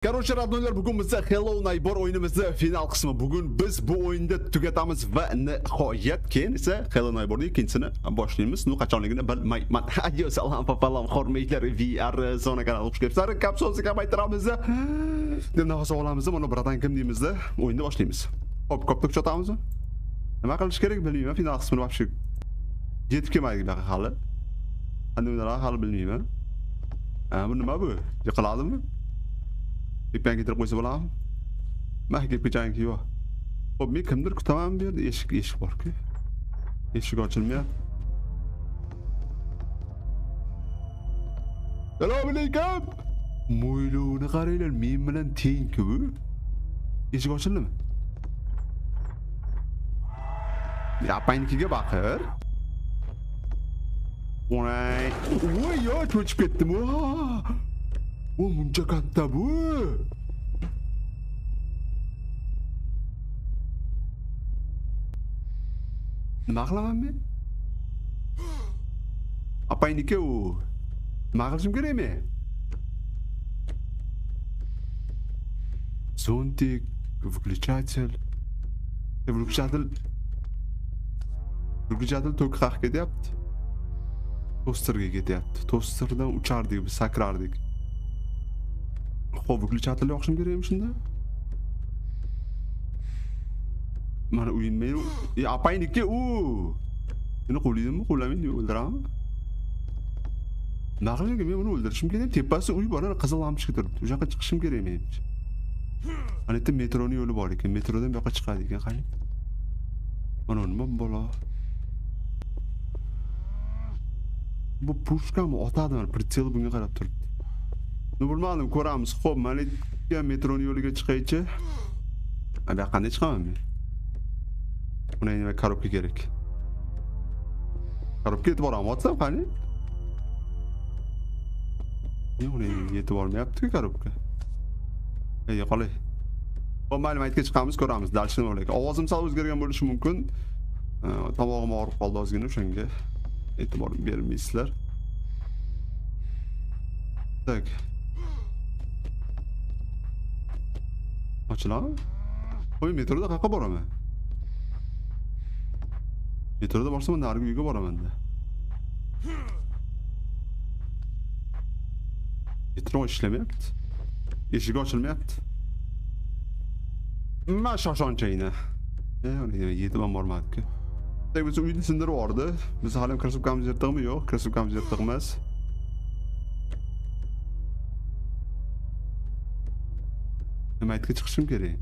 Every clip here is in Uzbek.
Короче, роднойлар, bugun bizda Hello Neighbor o'yinimizni final qismi. Bugun biz bu o'yinni tugatamiz va nihoyat keyin esa Hello Neighborning ikkinchisini boshlaymiz. Nu qachonligini bilmayman. Ayo, salom, papalom, xormeylar, VR zona kanali xush kelibsizlar. Kapsulni kamaytiramiz. Deb nafas olamiz, mana bratan kim deymizda, o'yinni boshlaymiz. Hop, koptok chotamizmi? Nima qilish kerak bilmayman, final qismini вообще yetib kelmadik buyoqqa hali. Qanday o'yinlar hali bilmayman. Bu nima bu? Yiqiladimi? Tepaga ketirib qo'ysa bo'ladimi? Mana kepkachaniki yo'q. Xo'p, men kimdir kutaman bu yerda. Eshik bor-ku. Eshik ochilmayapti. Assalomu alaykum. Mo'ylovni qaranglar, men bilan teng-ku bu. Eshik ochildimi? Apangnikiga baqir. Voy, voy, yo, cho'chib ketdim. O muncha katta bu. Nima qilaman men? Apayniki u. Nima qilishim kerak men? Зонтик, выключатель. Выключатель. Выключатель tok qayerga ketyapti? Tosterga ketyapti. Tosterdan uchardik, biz sakrardik. Xo'p, выключатель yoqishim kerakmi shunda? Mana uyim men, apayniki u. Buni qo'llaydimi, qo'llamaydi, o'ldirammi? Nima qilishim kerak? Men buni o'ldirishim kerak. Tepasida uy bor, ana qizil lampochka turibdi. O'sha yoqqa chiqishim kerak menimcha. Ana yerda metroning yo'li bor ekan. Metrodan bu yoqqa chiqadi ekan, qani. Mana nima balo? Bu pushkami otadi, mana pritsel bunga qarab turibdi. Nima bilmadim, ko'ramiz. Xo'p, mana yerga metroning yo'liga chiqaychi. Bu yoqqa qanday chiqaman men? Buni nima korobka kerak. Korobka yetib boraman, otsam qani? Yo'q, uni yetib bormayapti-ku korobka. Ey, qolay. Xo'p, mayli, maytga chiqamiz, ko'ramiz. Dальше nima bo'lar ekan. Ovozim sal o'zgargan bo'lishi mumkin. Tomog'im og'rib qoldi ozgina, o'shanga e'tibor bermaysizlar. Tak. Ochiladimi? Qo'y, metroda qayerga boraman? Metroda borsam narigi uyga boraman-da. Metro ishlamayapti. Eshigi ochilmayapti. Ma shoshonchayni. Uni yetib ham bormadik-ku. Tak, biz uyni sindirib yubordi. Biz hali ham krossovkamiz yirtiqmi? Yo'q, krossovkamiz yirtiq emas. Nima aytga chiqishim kerak?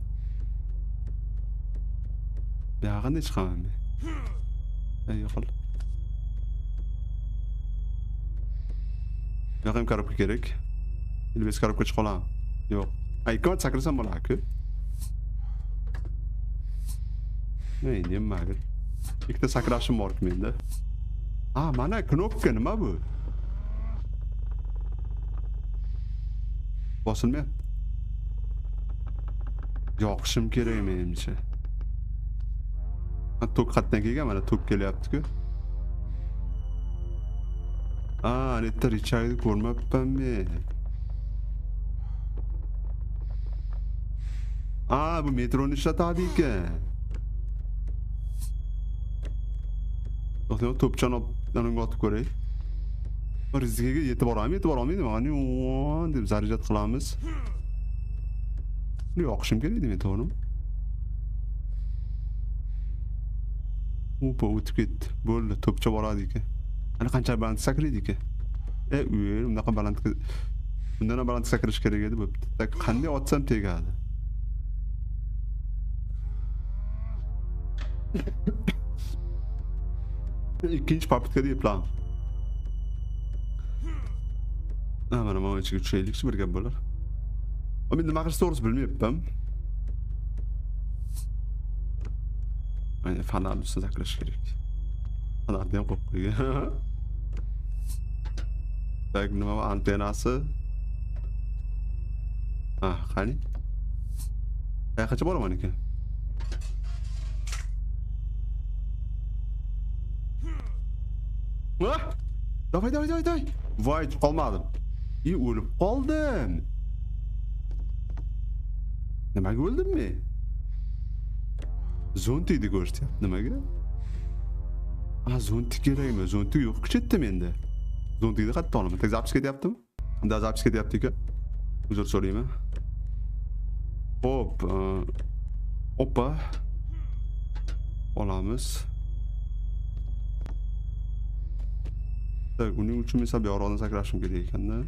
Bu yoqqa qanday chiqaman men? Ey, yo'qol. Bu yoqqa ham korobka kerak. Ilbes korobka chiqa olaman. Yo'q. Ikki marta sakrasam bo'ladi-ku. Ey, nima? Ikkita sakrashim bor-ku menda. Ha, mana knopka nima bu? Bosilmayapti. Yoqishim kerak menimcha. Tok qayerdan kelgan? Mana tok kelyapti-ku. A, netda Richardni ko'rmabman men. A, bu metroni ishlatadi ekan. To'xtang, to'pchani olib unga otib ko'ray. Bir rizqiga yetib borammi, yetib borolmaydi. Mana deb zaryad qilamiz. Buni yoqishim kerak edi men, to'g'rimi? Opa, o'tib ketdi. Bo'ldi, to'pcha boradi ekan. Ana qancha baland sakraydi ekan. Unaqa baland, bundan ham baland sakrash kerak edi, bo'pti. Tak, qanday otsam tegadi. Ikkinchi popytkada eplam. Mana mana ichiga tushaylikchi, bir gap bo'lar. Men nima qilish to'g'risi bilmayapman. Mana fonarni ustida sakrash kerak. Fonarni ham qo'yib qo'ygan. Tak, nima bu antennasi? Ha, qani? Qayoqqacha boraman ekan? Davay, davay, davay, davay. Voy, qolmadim. O'lib qoldim. Nimaga o'ldim men? Zontikni ko'rsatyapti. Nimaga? A, zontik kerakmi? Zontik yo'q, kuchetdi menda. Zontikni qayerdan olaman? Tek zapis ketyaptimi? Da zapis ketyapti ekan. Uzr so'rayman. Xo'p, oppa. Olamiz. Tak, uning uchun men sal buyog'roqdan sakrashim kerak ekanda.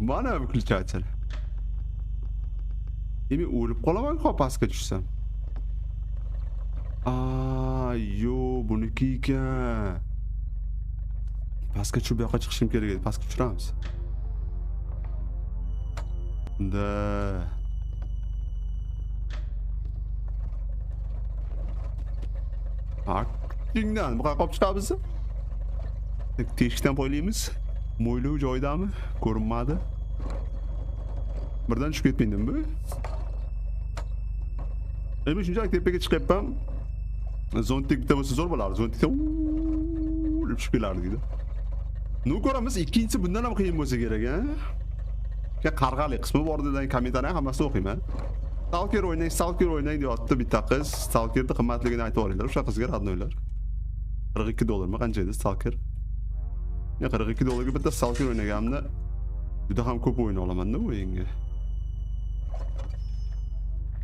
Mana выключатель. Endi o'lib qolaman-ku pastga tushsam. A, yo, buniki ekan. Pastga tushib bu yoqqa chiqishim kerak edi. Pastga tushiramiz. Da. Aktingdan bu qayerga olib chiqamiz? Teshikdan poylaymiz. Mo'ylov joyidami? Ko'rinmadi. Birdan tushib ketmaydimi bu? Endi shunchalik tepaga chiqyapman. Zontik bitta bo'lsa zo'r bo'lardi. Zontikda tushib kelardik-da. Nu ko'ramiz, ikkinchisi bundan ham qiyin bo'lsa kerak, a? Qarg'ali qismi bor degan kommentariy hammasini o'qiyman. Stalker o'ynang, Stalker o'ynang deyapti bitta qiz. Stalkerning qimmatligini aytib yuboringlar o'sha qizga, radnoylar. $42 mi qancha edi Stalker? Ya $42 ga bitta Stalker o'ynaganimda juda ham ko'p o'yin olaman-da bu o'yinga.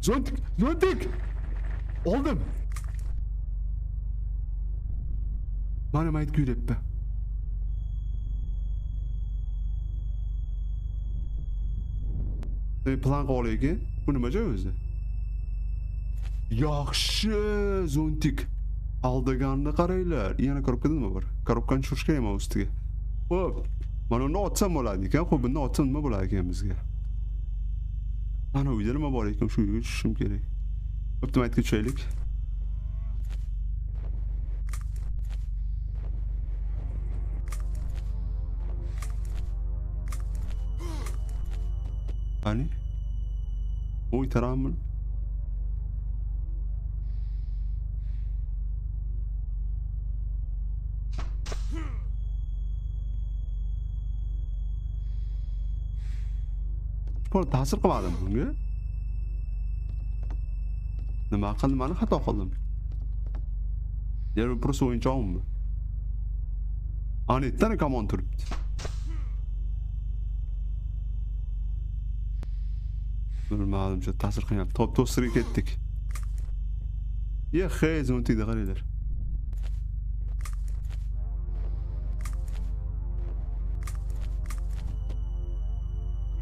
Zontik, zontik! Oldim. Mana mayt kuylayapti. Plan qo'yaylik. Bu nima joy o'zi? Yaxshi, zontik. Aldaganni qaranglar. Yana korobkada nima bor? Korobkani tushirish kerak emas ustiga. Xo'p, mana uni otsam bo'ladi ekan. Xo'p, buni otsam nima bo'lar ekan bizga? Mana uyda nima bor ekan, shu uyga tushishim kerak. Bo'pti, maytga tushaylik. Qani? Oy, tarammi? Ta'sir qilmadim bunga. Nima qildim? Nimani xato qildim? Yer prosta o'yinchoqmi? Ana yerdan kamon turibdi. Bilmadim, shu ta'sir qilyapti. Top to'stirga ketdik. Ye, hey, zontikda qaranglar.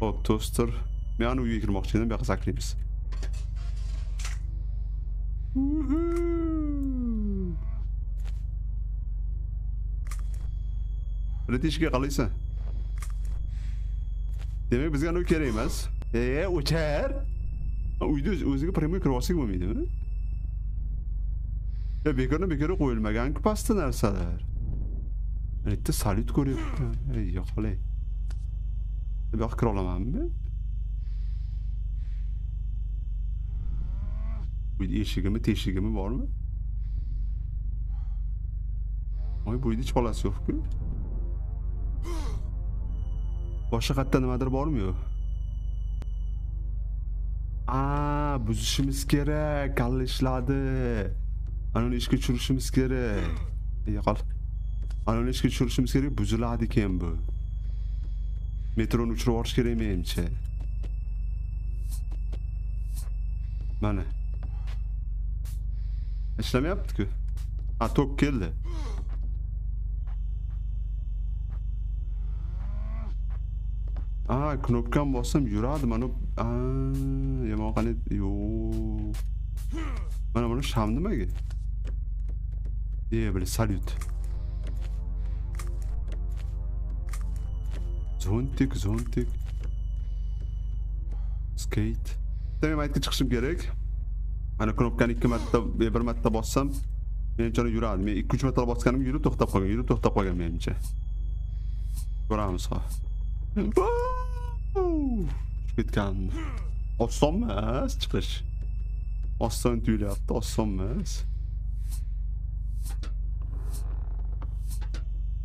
Hop, to'stir. Men uyga kirmoqchi edim, bu yoqqa saklaymiz. Britishga qalaysan. Demak, bizga anu kerak emas. O'char. Uyda o'ziga premyer kirib olsak bo'lmaydimi? Ya bekordan bekorga qo'yilmagan-ku pastda narsalar. Bitta salyut ko'ryapman. Ey, yo'qolay. Bu yoqqa kira olamanmi? Uyda eshigimi, teshigimi bormi? Voy, bu uyda hech bolasi yo'q-ku. Boshqa qayerda nimadir bormi yo'q? A, buzishimiz kerak, kalla ishladi. Ana uni ishga tushirishimiz kerak. Yo'qol. Ana uni ishga tushirishimiz kerak, buziladi ekan bu. Metroni uchirib yuborish kerak menimcha. Mana. Ishlamayapti-ku. Ha, tok keldi. A, knopkani bossam yuradi. Mana, a, yomon qani, yo'q. Mana buni sham nimaga? Bile salyut. Zontik, zontik. Skate. Demak, maytga chiqishim kerak. Mana knopkani 2 marta, 1 marta bossam, menimcha yuradi. Men 2-3 marta bosganim yurib to'xtab qolgan, yurib to'xtab qolgan menimcha. Ko'ramiz hozir. Ketgan. Oson emas chiqish. Oson tuyulyapti, oson emas.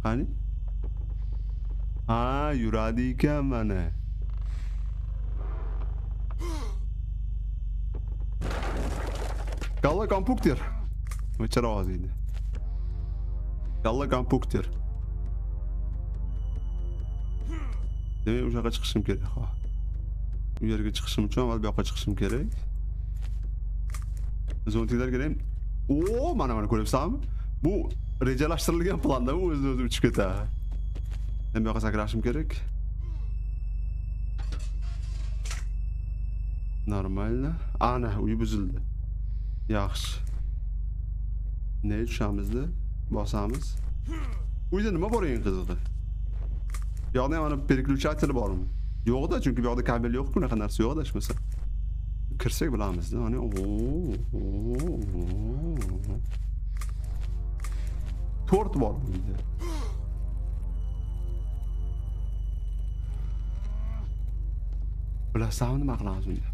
Qani? Ha, yuradi ekan mana. Kalla kompyuter. O'chira oziydi. Kalla kompyuter. Demak, o'sha yoqqa chiqishim kerak, ha. U yerga chiqishim uchun avval bu yoqqa chiqishim kerak. Zontiklar kerak. O, mana mana ko'ryapsanmi? Bu rejalashtirilgan planda u o'zini o'zi uchib ketadi. Men bu yoqqa sakrashim kerak. Normalno. Ana, uy buzildi. Yaxshi. Ne tushamizda? Bosamiz. Uyda nima bor eng qizig'i? Bu yoqda ham mana переключатель bormi? Yo'q-da, chunki bu yoqda kabel yo'q, bunaqa narsa yo'q adashmasa. Kirsak bilamizda. Mana to'rt bor uyda. Bilasanmi nima qilamiz unda?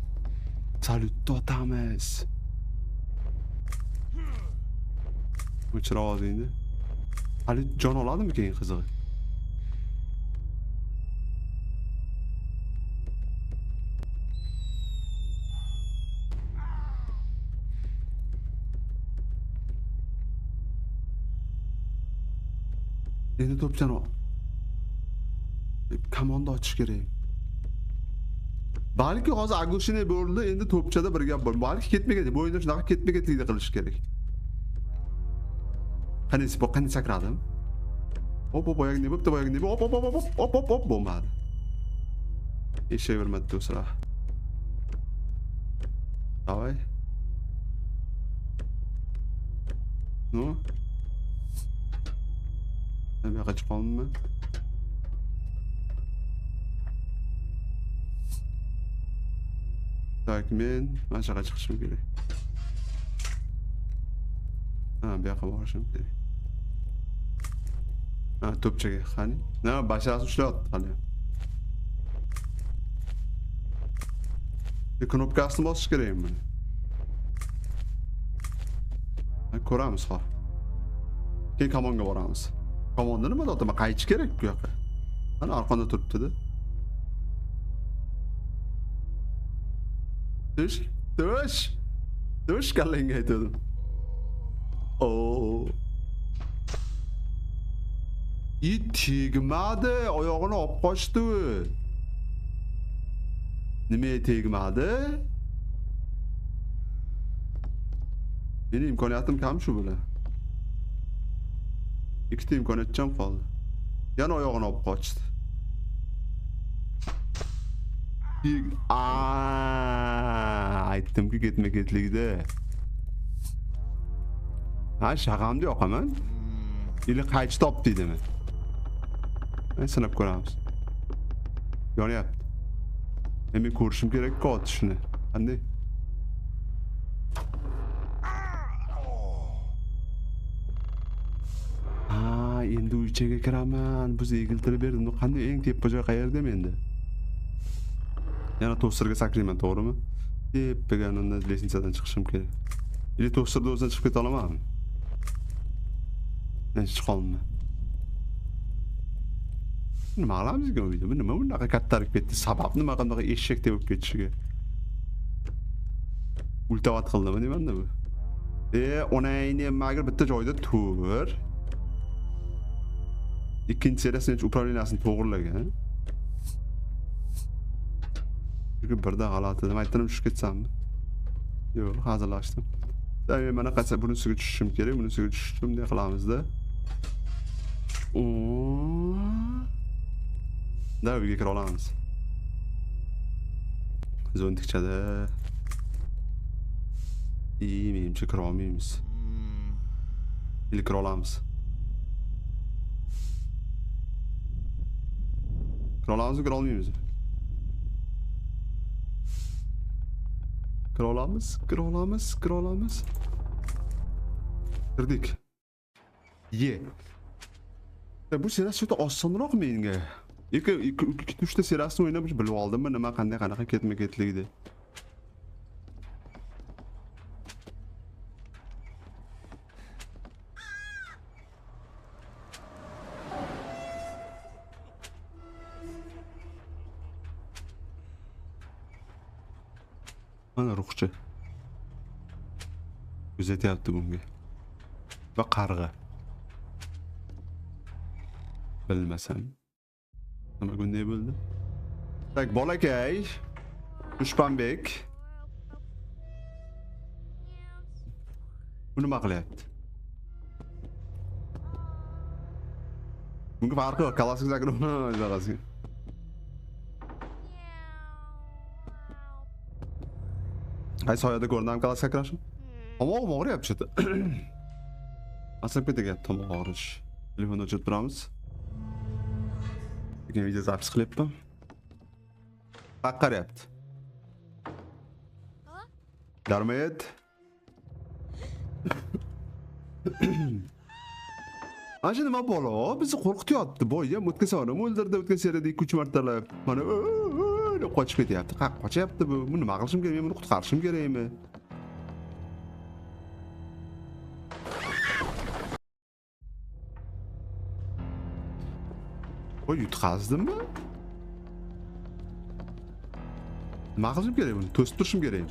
Salyutni otamiz. O'chira oldi. Hali jon oladimi keyin qizig'i? Endi to'pchani kamonni ochish kerak. Balki hozir оглушение bo'ldi, endi to'pchada bir gap bor. Balki ketma-ket, bu o'yinda shunaqa ketma-ketlikda qilish kerak. Qani, qani sakradim. Hop, hop, boyagi nima bo'pti, boyagi nima? Hop, hop, hop, hop, hop, hop, hop, bo'lmadi. Eshak bir marta o'sira. Давай. Ну. Bu yoqqa chiqa olmayman. Tak, men mana shu yoqqa chiqishim kerak. Ha, bu yoqqa borishim kerak. Ha, to'pchaga qani? Na, basharasi ushlayapti hali. Bir knopkasini bosish kerakmi buni? Ha, ko'ramiz hozir. Keyin kamonga boramiz. Kamonda nima deyapti? Qaytish kerak bu yoqqa. Mana arqonda turibdi-da. Tush, tush. Tush kallangga aytdim. Oo. It tegmadi, oyog'ini olib qochdi u. Nimaga tegmadi? Meni imkoniyatim kam shu bilan. Ikkita imkoniyatcham qoldi. Yana oyog'ini olib qochdi. Aytdimki ketma-ketlikda. Ha, shag'amni yoqaman. Ili qaychi top deydimi? Men sinab ko'ramiz. Yonyapti. Men ko'rishim kerak-ku otishni. Qanday? Ha, endi uychaga kiraman. Biz egiltirib berdim. Qanday eng tepa joy qayerda endi? Yana to'stirga sakrayman, to'g'rimi? Tepaga undan lestnitsadan chiqishim kerak. Ili to'stirda o'zidan chiqib keta olamanmi? Men chiqa olmayman. Nima qilamiz ekan uyda? Bu nima bunaqa kattarib ketdi? Sabab nima qanaqa eshakdek bo'lib ketishiga? Ultavat qildimi nimanda bu? Onangni magir bitta joyda tur. Ikkinchi seriyasini upravleniyasini to'g'irlagan. Chunki birda g'alati. Nima aytdim, tushib ketsammi? Yo'q, hazillashdim. Demak, mana qancha bunisiga tushishim kerak, bunisiga tushishim bunday qilamizda. Da uyga kira olamiz. Zontikchada. Menimcha kira olmaymiz. Ili kira olamiz. Kira olamizmi, kira olmaymiz? Kira olamiz, kira olamiz, kira olamiz. Kirdik. Ye. Bu seriyasi juda osonroq menga. 2 3 ta seriyasini o'ynab bilib oldimmi nima qanday qanaqa ketma-ketligida. Mana ruhchi. Kuzatyapti bunga. Va qarg'a. Bilmasam. Nima bunday bo'ldi? Tak, bolakay. Dushmanbek. Bu nima qilyapti? Bunga farqi yo'q, kallasiga zakro. Qaysi soyada ko'rdim kallasi sakrashni? Tomog'im og'riyapti что-то. Asab ketyapti tomoq og'rish. Telefonni o'chirib turamiz. Lekin video zapis qilyapman. Qaryapti. Darmayet. Ana shu nima balo? Bizni qo'rqityapti. Boya o'tgan safar ham o'ldirdi, o'tgan seriyada 2-3 martalab. Mana deb qochib ketyapti. Qochyapti bu. Buni nima qilishim kerak? Men buni qutqarishim kerakmi? Voy, yutqazdimmi? Nima qilishim kerak buni? To'sib turishim kerak.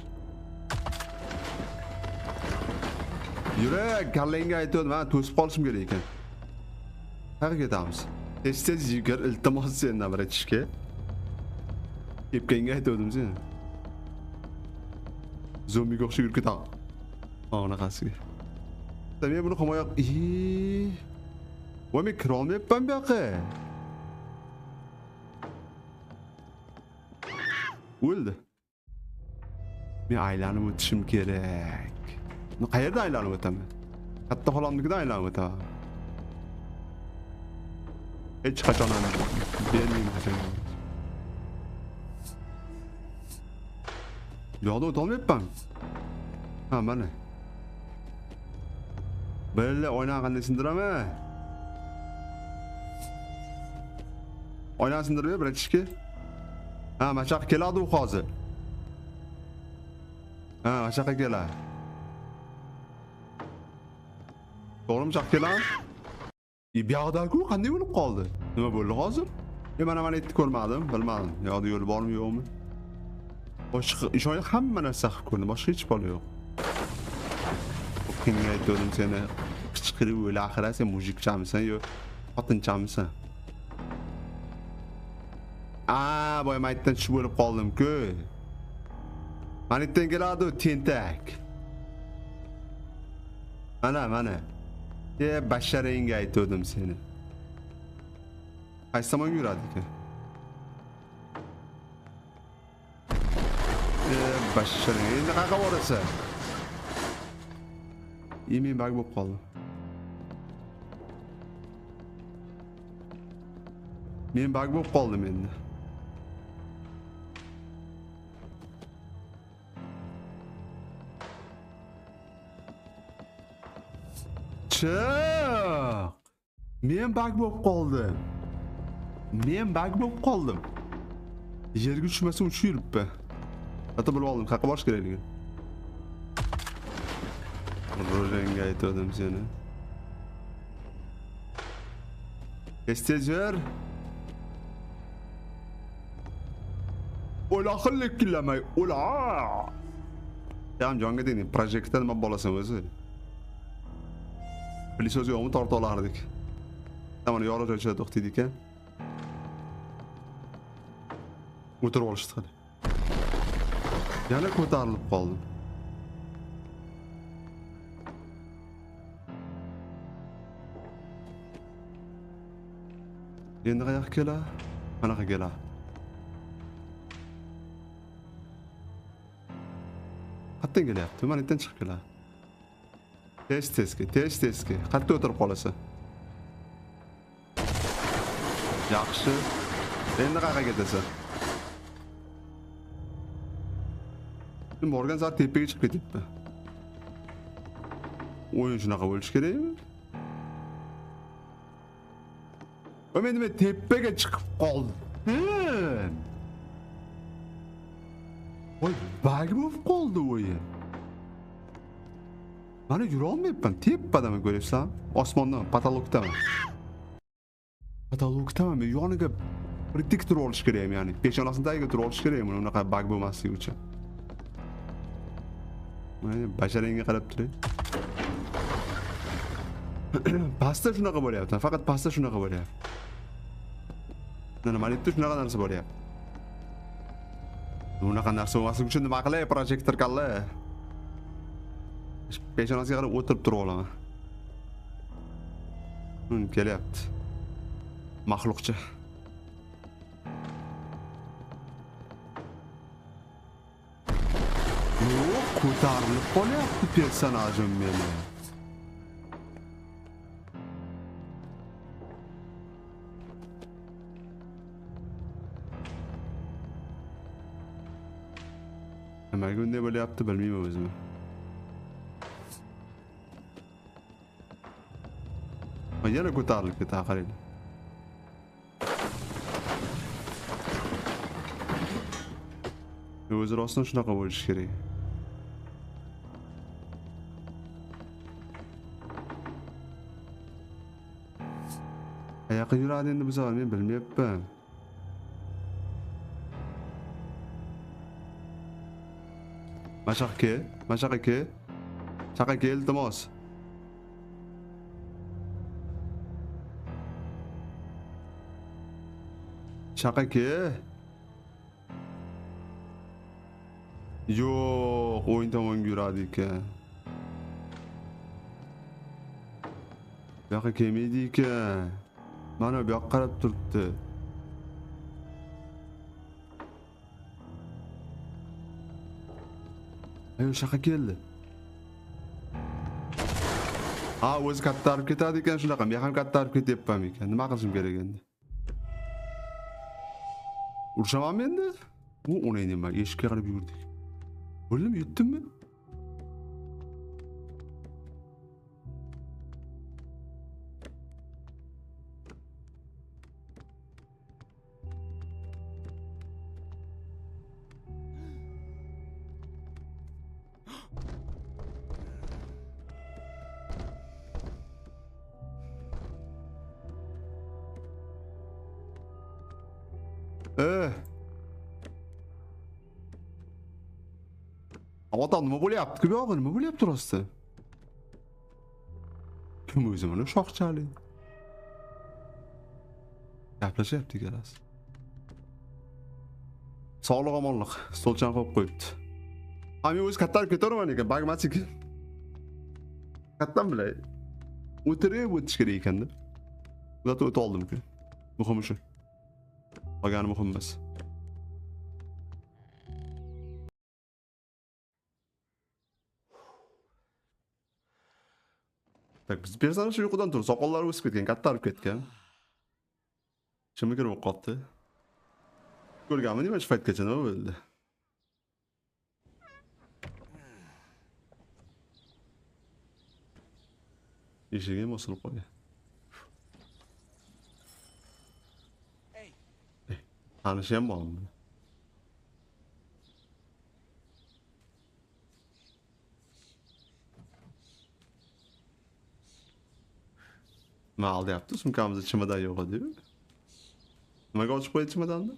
Yurak, kallangga aytdim, mana to'sib qolishim kerak ekan. Qayerga ketamiz? Tez-tez yugur, iltimos sendan bir aytishga. Tepkanga aytdim sen. Zombiga o'xshab yurib ketaman. Anaqasiga. Men buni himoya... Voy, men kira olmayapman bu yoqqa. O'ldi. Men aylanib o'tishim kerak. Buni qayerda aylanib o'taman? Katta xolamnikidan aylanib o'taman. Hech qachon ham bermayman. Bu yoqda o'tolmayapman. Ha, mana. Birla oynani qanday sindiraman? Oynani sindirib ber, birinchiki. Ha, mana shu yoqqa keladi u hozir. Ha, mana shu yoqqa keladi. To'g'rimi, shu yoqqa keladi? Bu yoqda-ku qanday bo'lib qoldi? Nima bo'ldi hozir? Men mana etni ko'rmadim, bilmadim. Bu yoqda yo'l bormi, yo'qmi? Boshqa ishonch hamma narsa qilib ko'rdim, boshqa hech balo yo'q. Kimga aytdim seni qichqirib o'la axir sen mujikchamisan yo xotinchamisan? A, boya maytdan tushib o'lib qoldim-ku. Mana yerdan keladi u tentak. Mana, mana. E, basharangga aytdim seni. Qaysi tomonga yuradi ekan? E, basharang. Endi qayerga borasan? Men bug bo'lib qoldim. Men bug bo'lib qoldim endi. Chiq! Men bug bo'lib qoldim. Men bug bo'lib qoldim. Yerga tushmasam uchib yuribdi. Hatto bilib oldim, qayerga borish kerakligini. Rojanga aytdim seni. Tez yur. O'la xilliklamay, o'la. Ham jonga degin, projektda nima bo'lasan o'zi? Pilisoz yo'qmi torta olardik. Mana yorug' joyda to'xtaydi ekan. O'tirib olishdi hali. Yana ko'tarilib qoldim. Endi qayoqqa keladi? Qanaqa keladi? Qayerdan kelyapti? Mana yerdan chiqib keladi. Tez tezga, tez tezga. Qayerda o'tirib qolasan? Yaxshi. Endi qayerga ketasan? Endi borgan sari tepaga chiqib ketyapti. O'yin shunaqa bo'lishi kerakmi? Men nima tepaga chiqib qoldim. Voy, bug bo'lib qoldi o'yin. Mana yura olmayapman. Tepadaman, ko'ryapsan? Osmondan, patologdaman. Patologdaman. Men yoniga pritik turib olish kerakmi, ya'ni peshonasini tagiga turib olish kerakmi, unaqa bug bo'lmasligi uchun. Mana basharangga qarab turing. Pastda shunaqa bo'lyapti. Faqat pastda shunaqa bo'lyapti. Mana mana yerda shunaqa narsa bo'lyapti. Bunaqa narsa bo'lmasligi uchun nima qilay projektor kalla? Peshonasiga qarab o'tirib turib olaman. Kelyapti. Maxluqcha. Yo'q, ko'tarilib qolyapti personajim meni. Nimaga bunday bo'lyapti bilmayman o'zim. Yana ko'tarilib ketdi, qaranglar. O'zi rostdan shunaqa bo'lishi kerak. Qayoqqa yuradi endi bu safar men bilmayapman. Mashaqa, mashaqa ke. Chaqa ke, iltimos. Chaqa ke. Yo'q, o'yin tomonga yuradi ekan. Bu yoqqa kelmaydi ekan. Mana bu yoqqa qarab turibdi. Ayo, shaqa keldi. Ha, o'zi kattarib ketadi ekan shunaqa. Men ham kattarib ketyapman ekan. Nima qilishim kerak endi? Urushamanmi endi? U o'nay nima? Eshikka qarab yugurdik. Bo'ldimi, yutdimmi? Odam nima bo'lyapti-ku bu yog'i? Nima bo'lyapti rosti? Kim o'zi mana shoxchalik? Gaplashyapti ikkalasi. Sog'liq omonlik. Stolchan qo'yib qo'yibdi. Ha, men o'zi kattarib ketaveraman ekan, bagmachi. Kattan bilay. O'tirib o'tish kerak ekanda. Ularni o'ta oldim-ku. Muhimi shu. Qolgani muhim emas. Tak, biz personaj uyqudan turib, soqollari o'sib ketgan, kattarib ketgan. Shimga kirib qoldi. Ko'rganmi nima shu paytgacha nima bo'ldi? Eshigi ham osilib qolgan. Tanishi ham bormi? Nima aldayapti? Sumkamizda chimadan yo'q edi-yu. Nimaga ochib qo'ydi chimadanni?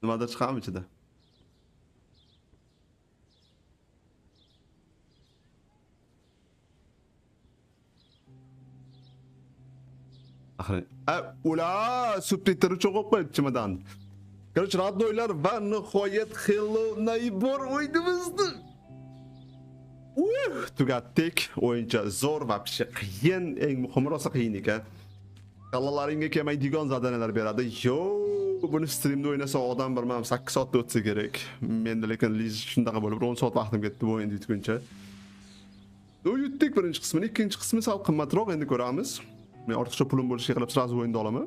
Nimadir chiqadimi ichida? Axir, ula subtitr uchun qo'yib qo'yibdi chimadanni. Короче, родноylar va nihoyat Hello Neighbor o'yinimizni tugatdik. O'yincha zo'r va pishi qiyin, eng muhimi rosa qiyin ekan. Kallalaringga kelmaydigan zadanalar beradi. Yo, buni streamda o'ynasa odam bir mana 8 soatda o'tsa kerak. Menda lekin shunaqa bo'lib 10 soat vaqtim ketdi bu o'yinni yutguncha. Yutdik birinchi qismini, ikkinchi qismi sal qimmatroq, endi ko'ramiz. Men ortiqcha pulim bo'lishiga qarab sразу o'yinni olaman.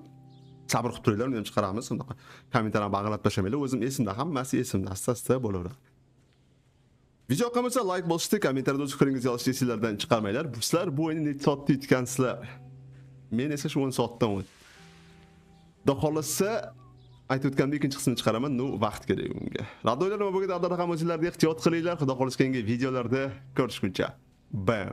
Sabr qilib turinglar, uni ham chiqaramiz. Unaqa kommentariyani bag'rab tashlamanglar. O'zim esimda, hammasi esimda, asta-asta bo'laveradi. Video yoqqan like bosishni, kommentariyada o'z fikringizni yozishni esingizdan chiqarmanglar. Sizlar bu o'yinni necha soatda yutgansizlar? Men esa shu 10 soatdan o'tdim. Xudo xolasa aytib o'tganimdek ikkinchi qismini chiqaraman, no vaqt kerak unga. Radiolar nima bo'lgan, ham o'zingizlarga ehtiyot qilinglar. Xudo xolasa keyingi videolarda ko'rishguncha. Bam.